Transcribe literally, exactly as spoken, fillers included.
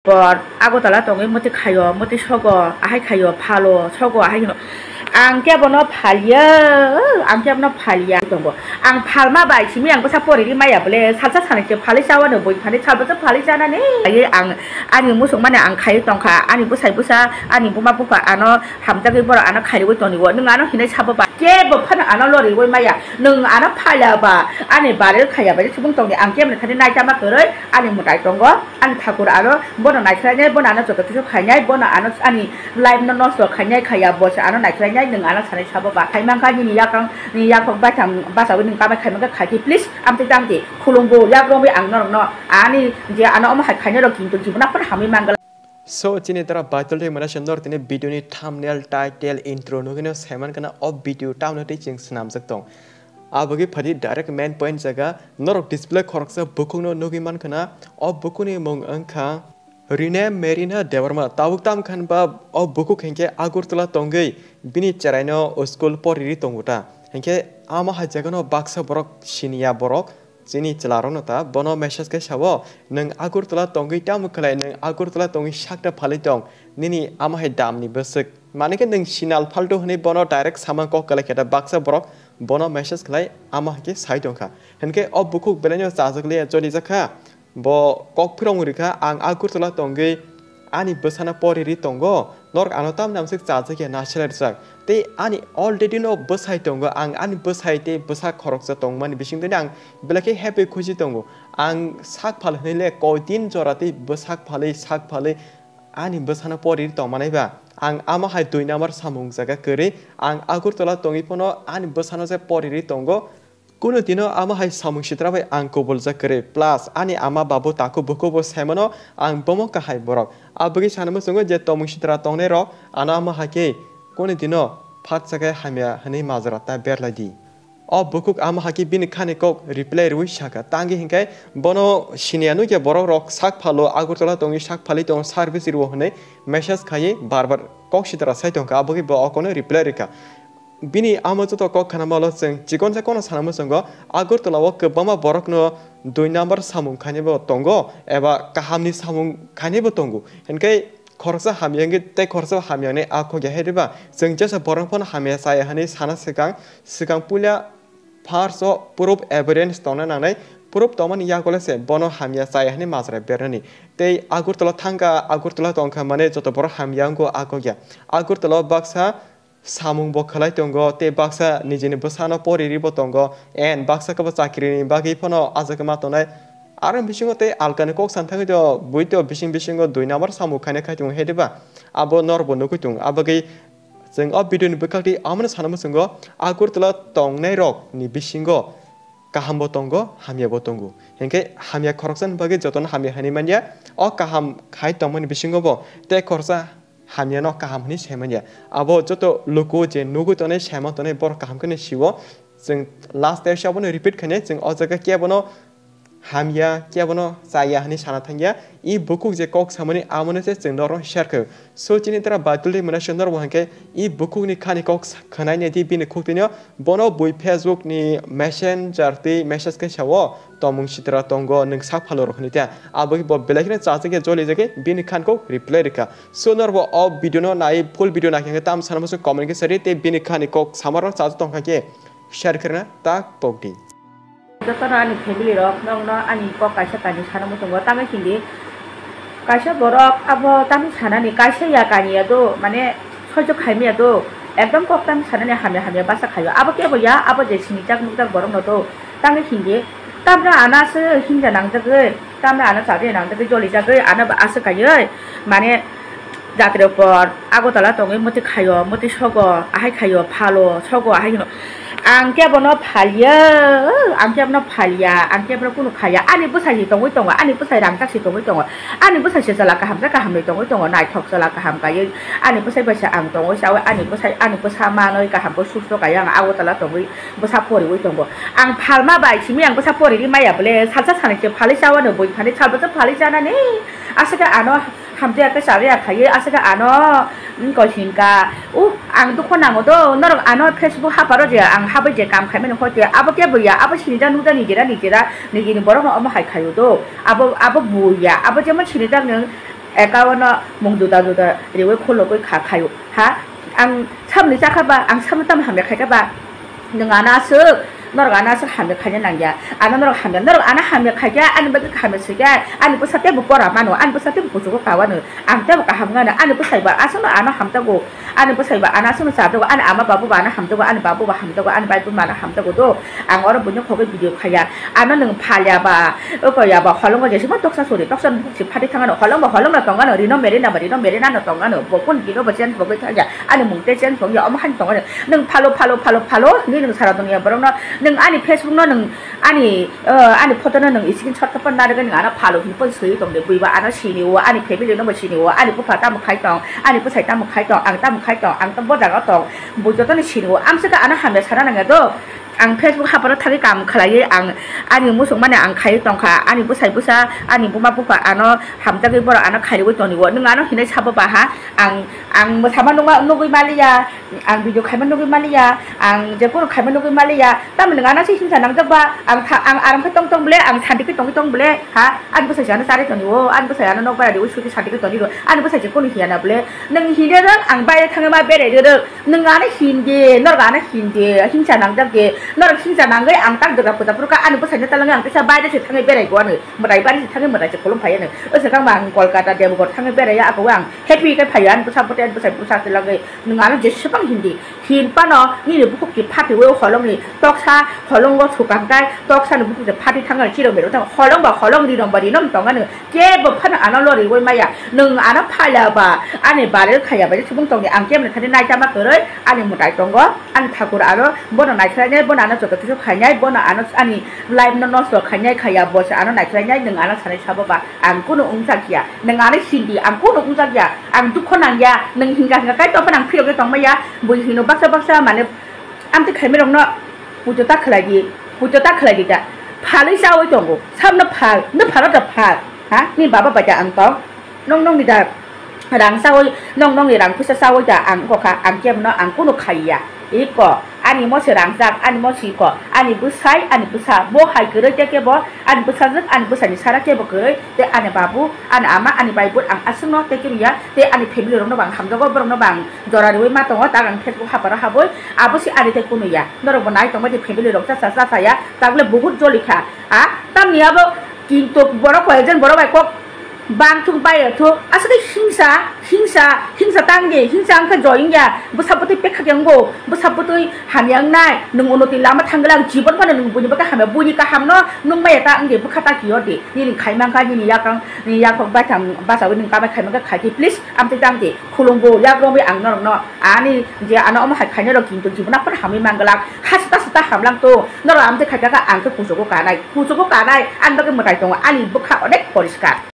Por Agartala tongwi mwtwi khaio, mwtwi sogo, ahai khaio, phalo, sogo, ahai hino. Ang khe bono phalia, ang khe bono phalia tongo. Ang phalma bai simi ang bwsa poriri maya bole, salsa sanai se phalwi chawano bui phani, salbasa phalwi chanani. Ai ang ani musuk mane ang khai tongkha, ani bwsai bwsa, ani buma bupha ano hamjagwi borok ano khairwi toniwo. Nwng ano hinai sabo ba, kebo phano ano loriwi maya. Nwng ano phalia ba, ani barel khaya bai subung tongdi, ang kemni khani naitama kwrwi, ani mwtai tongo. Ani thakur ano bono naikhlainai, bono ano joto kisu khainai, bono ano ani life no nosto khainai khaya, bo se ano naikhlainai, nwng ano sanai sabo ba khai mankha nini yakang, nini yakhok baithang bachawi nwng kamai khai mankha khaikhe, please amtwi tangdi khulumbu yakrongwi ang norokno ani je ano omo hai khainai rok kintu jibuna phano hamwi mangala. So, chini tara Baitul tei mwnasem norok tini video ni thumbnail, title, intro nugwino saiman kana o video tamno tei chwng swnamjak tong. Abagwi phadi direct main point jaga norok display khoroksa bukhukno nugwi mankha na, o bukhukni mung wngkha Rine Merina Debbarma. Tabuk tam khan ba o bukhuk hinkhe Agartala tongwi bini cheraino school poriri tongo ta. Hinkhe ama hai jagano baksa borok siniya borok chini chwlarokno ta bono message khe sao, "Nwng Agartala tongwi tamo khlai, nwng Agartala tongwi sakta phalwi tong, nini ama hai damni bwswk." Mane khe nwng sinal phalto hwnwi bono direct samang kok kwlai khe ta baksa borok bono message khlai ama hai khe sai tongkha. Hinkhe o bukhuk belaino chajak liya cholijakha. Bo kok phirong rikha, "Ang Agartala tongwi ani bwsano poriri tongo, norok ano tamni amswk chajak ya na selerjak. Tei ani already no bwsai tongo, ang ani bwsai tei bwsa khoroksa tongmani bisingtwi ang belai khe happy khusi tongo. Ang sak phal hwnwi le koi din jora tei bwsak phalwi sak phalwi ani bwsano poriri tongmanai ba. Ang ama hai dui number samung jaga kwrwi, ang Agartala tongwi phano ani bwsano je poriri tongo." Kunu dino ama hai samung sitra bai ang kubuljak kwrwi, plus ani ama babu takhuk bukhukbo saimano ang bomo kahai borok. Abagwi sana muchungo je tongmung sitra tongnai rok ano ama hai khe kunu dino phaksa khe hamya hwnwi majra ta berlai di. O bukhuk ama hai khe bini khani kok reply rwui sakha, tangwi hinkhe bono siniya nukya borok rok sak phalo Agartala tongwi sak phalwi tongo service rwo hwnwi message khaiwi bar bar kok sitra sai tongkha, abagwi bo okono reply rikha. Bini amo joto kok khanamalo chwng chikon sa kono sana muchungo Agartala o kwbangma borokno dui number samung khainaibo tongo eba kahamni samung khainaibo tongo. Hinkhe khoroksa hamya wngwi tei khoroksa hamya wngnai a khokya hai diba? Chwng jesa borok phano hamya chaya hwnwi sana swkang, swkang puila first o proof evidence tongna nangnai, proof tongmani yagulo se bono hamya chaya hwnwi majra bernani. Tei Agartala thangkha, Agartala tongkha mane joto borok hamya wngo a khokya. Agartala o baksa samung bo khlai tongo, tei baksa nijini bwsano poriri bo tongo, and baksa kebo chakrini bagwi phano ah jaga ma tongnai. Aro bisingo tei alkani kok san thangwi to bui to bising bisingo dui number samung khaina khai tongo he diba? Abo norok bo nugwi tongo. Abagwi chwng o video ni bwkhak twi amono sana muchungo Agartala tongnai rok ni bisingo kaham bo tongo, hamya bo tongo. Hinkhe hamya khoroksa ni bagwi jotono hamya hwnwi manya. O kaham khai tongmani bisingo bo tei khoroksa hamyano kaham hwnwi sai manya. Abo joto luku je nugwi tongnai, saima tongnai borok kaham kheno sio. Chwng last tei abono repeat khainai, chwng o jaga kebono hamya, kebono chaya hwnwi sana thangya. I bukhuk je kok samani amono se chwng norok share khaio. So chini tara Baitul tei mwnasem norok bo hinkhe i bukhukni khani kok sa-, khwnaina di bini khuktwino. Bono bui Facebook ni Messenger tei message khe sao, "Tongmung sitra tongo, nwng sak phalo rw," hwnwi ta. Abo khe bo belai kheno chajak ya joli jagwi bini khan kok reply rwkha. So norok bo o video no nai, full video naikhe tam sana muchung comment khe sari tei bini khani kok samarok chajak tongkha khe share khe rwna ta pokdi. Jotono ani family rok nokno ani kok kaisa kainwi sana muchungo tangwi hindi. Kaisa borok abo tamni sanani kaisa ya kani ya do, mane soijo khaimaya do, ekdom kok tamni sanani hamya hamya basa khaio. Abo kebo ya, abo je sinijak nukjak borokno do, tangwi hindi. Tamno ano aswk hinja nangjagwi, tamno ano chajak nangjagwi, jolijagwi, ano aswk kaiwi, mane jatri por Agartala tongwi mwtwi khaio, mwtwi sogo, ahai khaio, phalo, sogo, ahai hino. Ang khe bono phalia, ang khe bono phalia, ang khe bono kunu khaia. Ani bwsai si tongwi tongo, ani bwsai rangchak si tongwi tongo. Ani bwsai se chwla kaham khe kaham ni tongwi tongo, naithok chwla kaham kaiwi. Ani bwsai bai se ang tongwi chawi, ani bwsai, ani bwsa manwi kaham khe susto kaiwi ang Agartala tongwi bwsa poriwi tongo. Ang phalma bai simi ang bwsa porini maya bole, salsa sanai se phalwi chawano bui phani, salbasa phalwi chanani. Aswkhe ano Hamjak khe chariya khaiwi aswkhe ano, mm, koi hinka. Uh, ang dukho nango do, norok ano Facebook haparo je ang habwi je kam khaimani hoi te abo kebo ya, abo sinijak nukjak nijera nijera nijini borokno omo hai khaio do. Abo, abo bo ya, abo jemon sinijak nwng Account no mung juda juda riwi khulugwi kha khaio. Ha? Ang samni chakha ba, ang samni tamo hamya khaikha ba? Nwng ano aswk, norok ano aswk hamya khaina nangya. Ano norok hamya, norok ano hamya khaikha, ani bagwi hamya swikha, ani bwsa teibo pora mano, ani bwsa teibo kuchugo kawano, ang teibo kaham wngano, ani bwsai ba aswkno ano hamjago, ani bwsai ba ano aswkno chajago, ani ama babu ba ano hamjago, ani babu ba hamjago, ani bai buma ano hamjago do. Ang oro buino khogwi video khaiya. Ano nwng phalya ba, oko ya ba, holongo jesima toksa sori, toksa bukchi phati thangano, holongo holongno tongano, rino merina ba, rino merina no tongano, bo kun gino ba chen bogwi thangya, ani mung tei chen tongya, omo han tongano. Nwng phalo, phalo, phalo, phalo hinwi nwng sara tongya borokno, nwng ani Facebook no nwng ani, uh, ani photo no nwng screenshot khe pon narwgwi nwng ano phalo hinwi pon swiwi tongde, buiba ano sini o, ani family no bo sini o, ani bupha tamo khai tong, ani bwsai tamo khai tong, ang tamo khai tong, ang to bo jaga tong, bui jotono sini o, amswkhe ano hamya sana nangya do. Ang Facebook haparo thagwi kam khlaiwi ang ani muchungmani ang khaiwi tongkha, ani bwsai bwsa, ani buma bupha ano hamjagwi borok ano khairwi toniwo, nwng ano hinwi sabo ba ha? Ang, ang mwsama nungma-, nugwi maliya, ang video khaima nugwi maliya, ang jephuru khaima nugwi maliya, tamni nwng ano se himsa nangjak ba? Ang tha-, ang aram khe tong tong bole, ang santi khe tongwi tong bole, ha? Ani bwsai se ano charwi toniwo, ani bwsai ano nok bara riwi suti santi khe toniwo, ani bwsai se kunu hiya na bole? Nwng hinwi rwk, ang baire thangwi ma berai rwk. Nwng ano hindi, norok ano hindi, himsa nangjak de, norok himsa nangwi ang tak dwgra puja phuru kha, ani bwsaino talangwi ang teisa baire se thangwi berai go ano, mwtai bari se thangwi mwtai se khulum phai ano. O swkang ba ang Kolkata, Debgor thangwi berai ya, abo ang happy khe phai ya, ani bwsa bwtwi, ani bwsai bwsa twlangwi. Nwng ano jeswbang hindi, hin phano nini bukhuk ti phatiwi holongni toksa holongo sukang kai, toksa ni bukhuk ti phati thangwi chirok merok thang, holong ba holong, rinong ba rinom tong ano. Kebo phano ano loriwi maya. Nwng ano phaila ba, ani barel khaya ba, subung tongni ang kemni thani naitama kwrwi, ani mwtai tongo, ani thakur ano, bono naikhlainai, bono ano joto kisu khainai, bono ano ani life no nosto khainai khaya, bo se ano naikhlainai, nwng ano sanai sabo ba, ang kunu wngchak ya. Nwng ano hindi, ang kunu wngchak ya, ang dukho nang ya, nwng hinga hinga kai tongphano ang phirogwi tongmaya, bui hino baksa baksa mane, amtwi khaimai rokno pujo ta khlai di, pujo ta khlai di da. Phalwi chawi tongo, sabno phal, no phalo da phal. Ha? Ni baba bai da ang tong. Nong nong ni da rang chawi, nong nong ni rang puisa chawi da ang kokha, ang kebo no ang kunu khaiya. Iko, ani mo se rangjak, ani mo si ko, ani bwsai, ani bwsa, bo hai kwrwi te kebo, ani bwsajwk, ani bwsani sara kebo kwrwi, te ani babu, ani ama, ani bai bun ang aswkno te kebo ya, te ani family rokno bang hamjago, borokno bang jora riwi ma tongo, tak ang Facebook haparo habwi, abo se ari tei kunu ya. Norok bo nai tongbai di family rok cha cha cha cha ya, tak le buhut joli kha. Ha? Tamni abo kintu borok koi jon borok bai kok bang thung bai thung. Aswk hingsa, hingsa, hingsa tang di, hingsa ang khe join ya. Bwsa bwtwi pekha khe wngo, bwsa bwtwi hamya wngnai. Nwng unnoti lama thang glak, jibon phano nwng buini bwkha hamya, buini kaham no nwng maya ta wng di, bwkha ta kiyo di. Nini khai mang kha, nini yakang, nini yakhok baithang bachawi nwng kamai khai mang kha khai di, please, amtwi tang di. Khulumbu, yakromwi ang norokno, ani je ano omo hai khainai rok kintu jibuna phano hamwi manglak, ha sita sita hamlang to, norok amtwi khaikha kha ang khe kuchugo kanai, kuchugo kanai, ani bagwi mwtai tongo, ani bwkha onek poriskar.